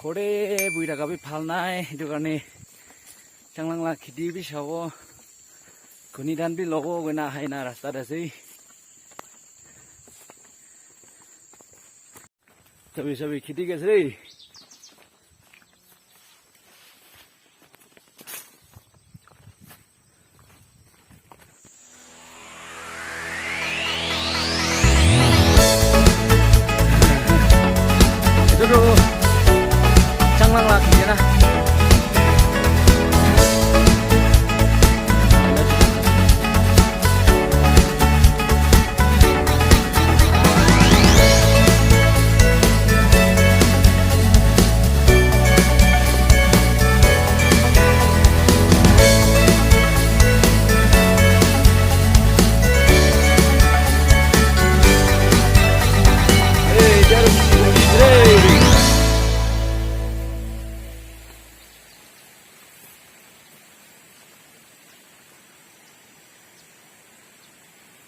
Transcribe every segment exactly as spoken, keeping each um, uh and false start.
Ghor te buhi thaka bi bhal nai, etu karne changlang la kheti bi sabo, kuni dhan bi lobo koina ahina rasta te ase. Sabi, sabi, kheti ke ase re. Etu tu changlang la kheti na.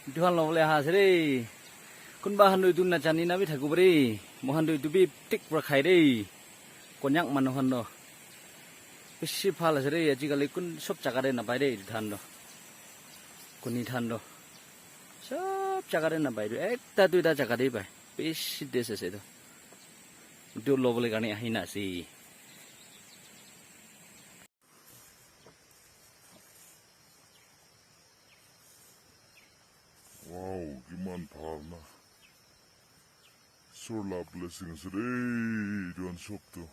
Etu khan lobole aha ase re. Kunba khan tu etu najani na bi thakibo re. Moikhan tu etu bi thik para khai re. Konyak manu khan tu bishi bhal ase re. Ajikali kun sob jaga te napai re etu dhan tu. Kuni dhan tu sob jaga te napai re. Ekta duita jaga te pai. Bishi taste ase etu. Etu lobole karne ahina ase. Wow, kiman bhal na. Isor la blessing ase de, etu khan sob tu.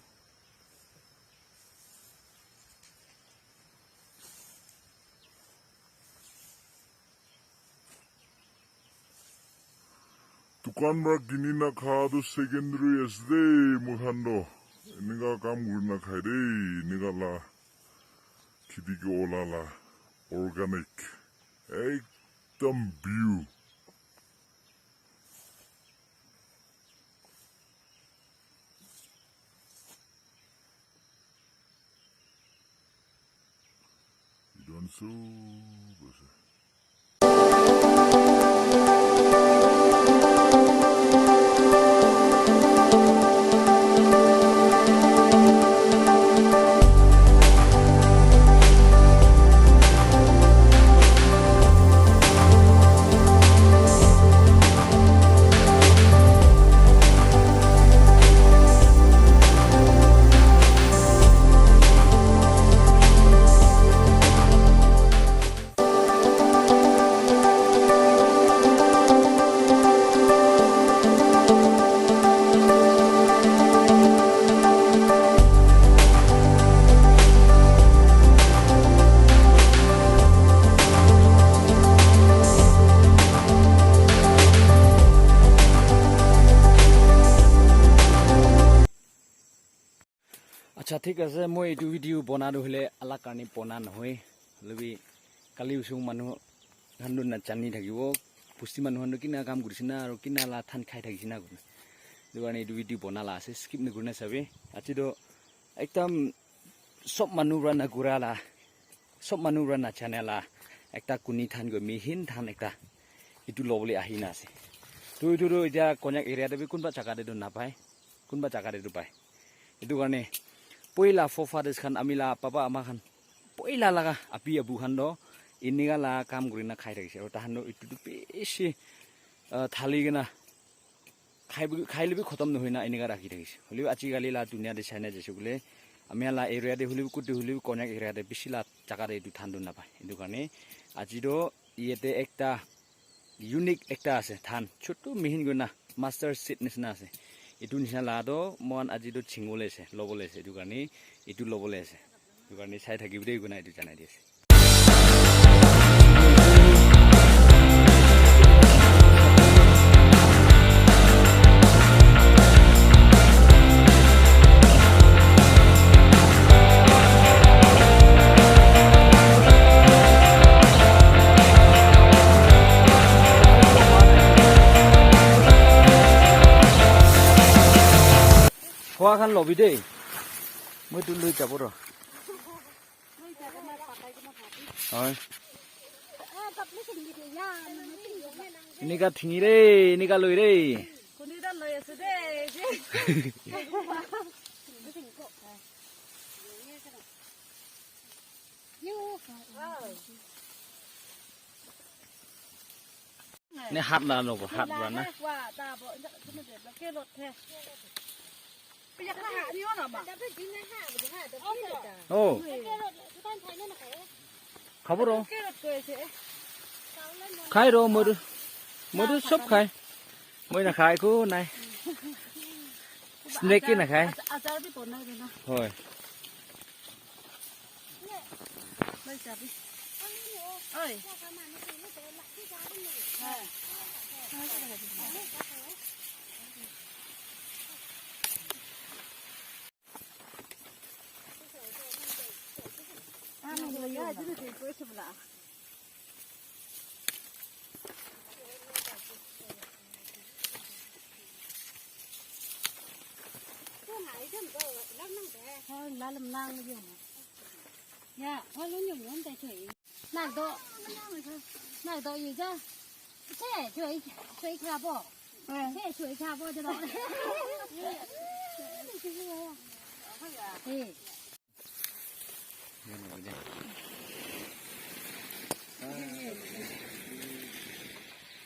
Dukan para kini na kha tu secondary ase de, moi khan tu. Enika kam kuri na khai de, enika la kheti ke ola la organic. Ekdam view. You don't so. Acha, thik ase, moi etu video bona tu hoile alag karne bona nohoi. Hoile bi kali usung manu khan tu najani thakibo. Busti manu khan tu kina kam kurishe na, aru kina la than khai thakishe na koina. Etu karne etu video bona la ase, skip nakurina sabi. Aji tu ekdam sob manu para nakura la, sob manu para najana la ekta kuni than koi mihin than ekta etu lobole ahina ase. Tu etu tu etia Konyak area te bi kunba jaga te tu napai, kunba jaga te tu pai. Etu karne poila forefathers khan, ami la baba ama khan, poila laga abi abu khan tu enika la kam kurina khai thakishe. Aru tahan tu etu tu bishi, ah, thali kena khai bi, khai le bi khotom nohoi na enika rakhi thakishe. Hoile bi ajikali la dunia te sai na jaise koile, ami la area te hoile bi, kut te hoile bi, Konyak area te bishi la jaga te etu than tu napai. Etu karne aji tu yate ekta unique ekta ase than, chutu mihin koina master seed nishina ase. Etu nishina la tu moikhan aji tu chingole ase, lobole ase. Etu karne etu lobole ase. Etu karne sai thakibo de koina etu janai di ase. Khua khan lobi de. Moi tu lui jabo ro. Hoi. Enika thingi re, enika loi re. Kuni ta loi ase de. Ne hat na no hat na na. Oh. Khabo ro. Khai ro modu. Modu sob khai. Moi na khai ko nai. Snake ke na khai. Achar bi bonai de na. Hoi. Lai chabi. Oi. Nak do, nak do yu ja. Che, chui, chui kha bo. Che, chui kha bo ja do. Hey.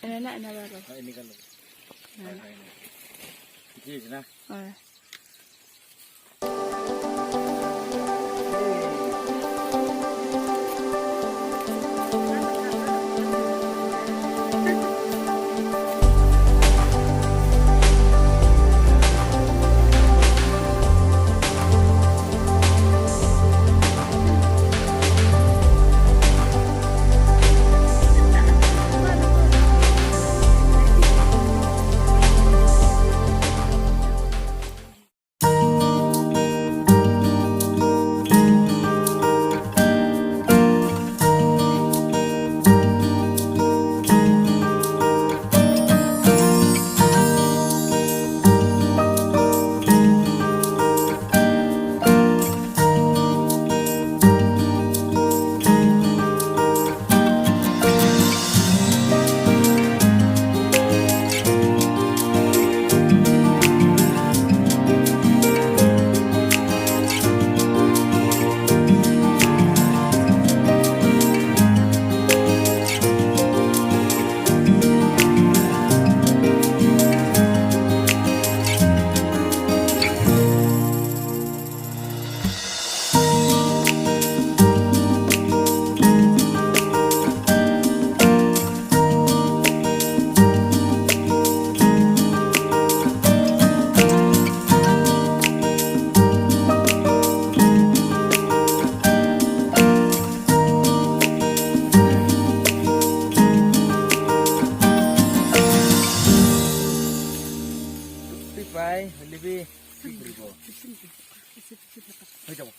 Ena na, ena ba lo. Hai, nikal lo. Hai, hai, hai. Ye na. Hai. Bye, Libby. Hoi jabo.